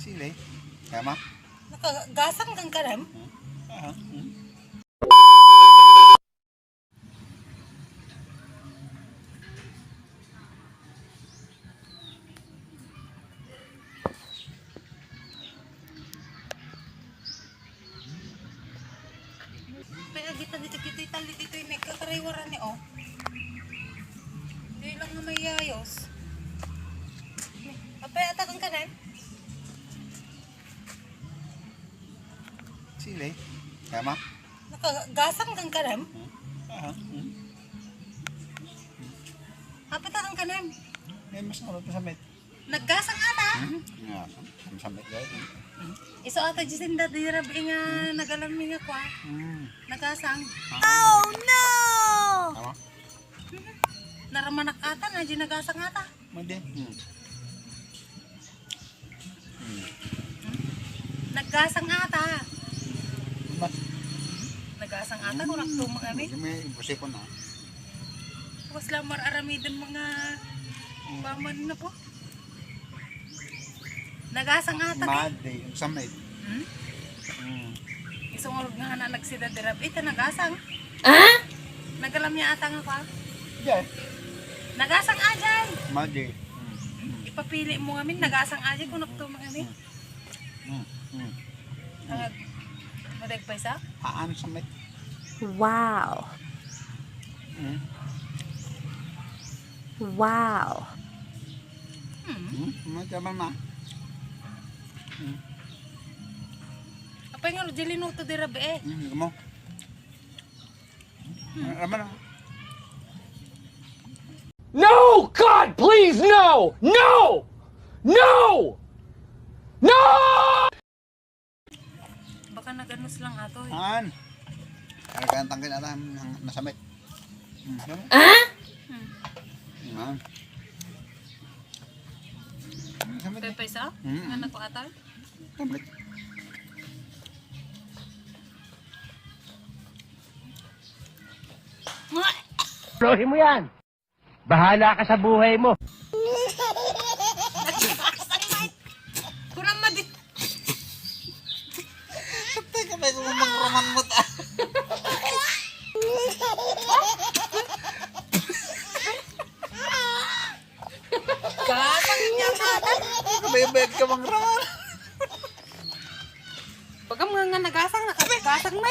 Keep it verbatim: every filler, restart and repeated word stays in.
Sili. Kama? Nakagasang kang kanem? Hmm? Ah, hmm. Kaya kita dito, kita itali dito yung may kakariwaran ni, oh. Hindi lang nga mayayos. Apay, atakan ka na eh. Sili. Kama? Nakagasang kang kanem? Hmm? Ah, hmm. Apay, atakan ka na eh. Eh, mas ano to sa met? Naggasang ata. Hmm? Nga, samsamit daw. Isu ata Jacinda di rabi nga nagalam mi nga kwa. Hmm. Nagasang. Ah. Oh, no! Tama? Naramanak ata na di nagasang ata. Madi. Hmm. Hmm. Naggasang ata. Mas. Naggasang ata, kunak tumang amin. May imposible na. Tapos lamar aramiden mga paman na po. Nagasang ata, eh. Madi, ang samit. Hmm? Hmm. Isungod nga na nagsida dira, ita nagasang. Ah? Nagalam niya ata nga pa. Diyan. Nagasang ajay. Madi. Hmm. Ipapili mo ngamin, nagasang ajay kung nakto mo ngamin. Hmm. Hmm. Hmm. Ang madagpay sa? Haan samit. Wow. Hmm. Wow. Hmm. Hmm. Ano siya, mama? Hmm. Apay nga, di linuto di rabi eh. Hmm, mo. Hmm. Ano na? No! God, please, no! No! No! No! Baka naganus lang ato eh. An? Talagang tangkil ata ang nasamit. Hmm, ano? Ah? Hmm. Yan. Ang samit eh. Pepay sa? Hmm. Anak ko ata? Samit. Lohin mo yan! Bahala ka sa buhay mo. Kurang madi. Patay ka, may kumangraman mo ta. Gasang niya ka. May bayad ka mangraman. Bagam nga, nga nagasang, nakagasang na.